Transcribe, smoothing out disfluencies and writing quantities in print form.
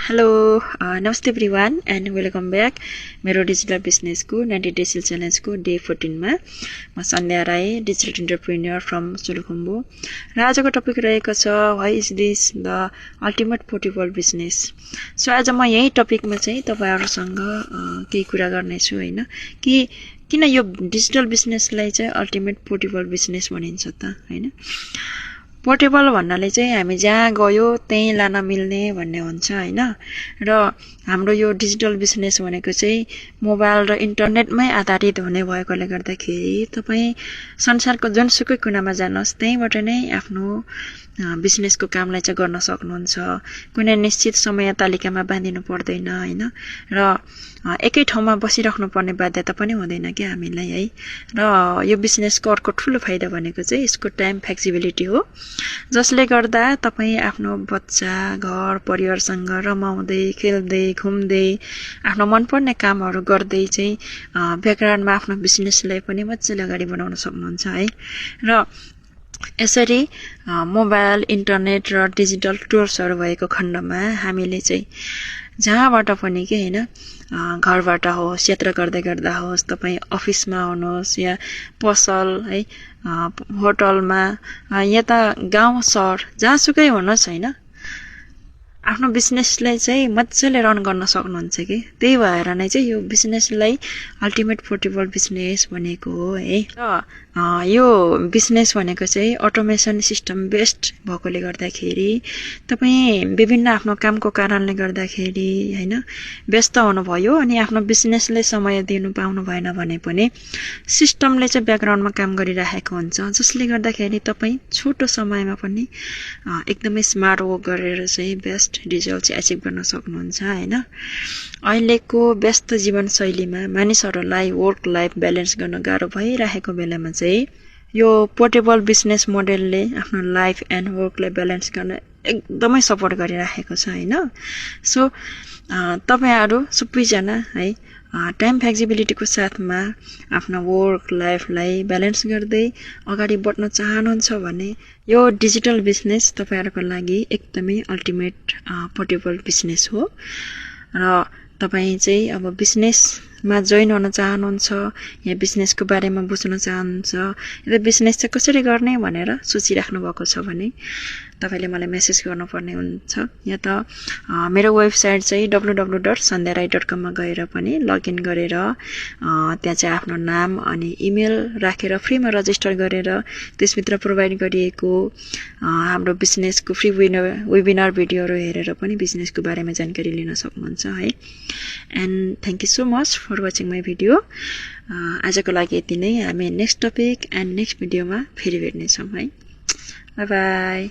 Hello नमस्ते everyone and welcome back मेरो digital बिजनेसको 90 डेज च्यालेन्जको डे 14 मा म Sandhya Rai digital entrepreneur from Solukhumbu र आजको टपिक रहेको छ why is this the ultimate portable business. So आज म यही टपिकमा चाहिँ तपाईहरुसँग केही कुरा गर्नेछु हैन कि किन यो डिजिटल बिजनेसलाई चाहिँ अल्टिमेट पोर्टेबल बिजनेस भनिन्छ त हैन। पोर्टेबल भन्नाले चाहिँ हामी जहाँ गयो त्यही लान मिल्ने भन्ने हुन्छ हैन र हाम्रो यो डिजिटल बिजनेस भनेको चाहिँ मोबाइल र इन्टरनेटमै आधारित हुने भएकोले गर्दाखेरि तपाई संसारको जुनसुकै कुनामा जानुहोस् त्यहीबाट नै आफ्नो बिजनेसको कामलाई चाहिँ गर्न सक्नुहुन्छ। कुनै निश्चित समय तालिकामा बाँधिनु पर्दैन हैन र एकै ठाउँमा बसिराख्नु पर्ने बाध्यता पनि हुँदैन के हामीलाई है। र यो बिजनेसको अर्को ठूलो फाइदा भनेको चाहिँ यसको टाइम फ्लेक्सिबिलिटी हो, जसले गर्दा तपाई आफ्नो बच्चा घर परिवारसँग रमाउँदै खेल्दै घुम्दै आफ्नो मनपर्ने कामहरू गर्दै चाहिँ ब्याकग्राउन्डमा आफ्नो बिजनेसलाई पनि मजाले अगाडि बढाउन सक्नुहुन्छ है। र यसरी मोबाइल इन्टरनेट र डिजिटल टुल्सहरू भएको खण्डमा हामीले चाहिँ जहाँबाट पनि के हैन घरबाट होस् यात्रा गर्दै गर्दा होस् तपाई अफिसमा हुनुहोस् या पसल है होटलमा या त गाउँ शहर जहाँसुकै हुनुहोस् हैन आफ्नो बिजनेसलाई चाहिँ मजाले रन गर्न सक्नुहुन्छ के। त्यही भएर नै चाहिँ यो बिजनेसलाई अल्टिमेट पोर्टेबल बिजनेस भनेको हो है। र यो बिजनेस भनेको चाहिँ अटोमेसन सिस्टम बेस्ड भएकोले गर्दाखेरि तपाई विभिन्न आफ्नो कामको कारणले गर्दाखेरि हैन व्यस्त हुनुभयो अनि आफ्नो बिजनेसले समय दिनु पाउनु भएन भने पनि सिस्टमले चाहिँ ब्याकग्राउन्डमा काम गरिराखेको हुन्छ, जसले गर्दाखेरि तपाई छोटो समयमा पनि एकदमै स्मार्ट वर्क गरेर चाहिँ बेस्ट रिजल्ट चाहिँ अचिभ गर्न सक्नुहुन्छ हैन। अहिलेको व्यस्त जीवनशैलीमा मानिसहरूलाई वर्क लाइफ ब्यालेन्स गर्न गाह्रो भइरहेको बेलामा चाहिँ यो पोर्टेबल बिजनेस मोडेलले आफ्नो लाइफ एन्ड वर्कलाई ब्यालेन्स गर्न एकदमै सपोर्ट गरिराखेको छ हैन। सो तपाईहरु सबैजना है टाइम फ्लेक्सिबिलिटीको साथमा आफ्नो वर्क लाइफलाई ब्यालेन्स गर्दै अगाडि बढ्न चाहनुहुन्छ भने यो डिजिटल बिजनेस तपाईहरुको लागि एकदमै अल्टिमेट पोर्टेबल बिजनेस हो। र तपाई चाहिँ अब बिजनेसमा जोइन हुन चाहनुहुन्छ या बिजनेसको बारेमा बुझ्न चाहनुहुन्छ या बिजनेस चाहिँ कसरी गर्ने भनेर सोचिराख्नु भएको छ भने तपाईले मलाई मेसेज गर्नुपर्ने हुन्छ या त मेरो वेबसाइट चाहिँ www.sandhyarai.com मा गएर पनि लगइन गरेर त्यहाँ चाहिँ आफ्नो नाम अनि इमेल राखेर फ्रीमा रजिस्टर गरेर त्यसभित्र प्रोवाइड गरिएको हाम्रो बिजनेसको फ्री वेबिनार भिडियोहरू हेरेर पनि बिजनेसको बारेमा जानकारी लिन सक्नुहुन्छ है। And thank you so much for watching my video. आजको लागि यति नै। हामी नेक्स्ट टपिक एन्ड नेक्स्ट भिडियोमा फेरि भेट्नेछौँ है। By by.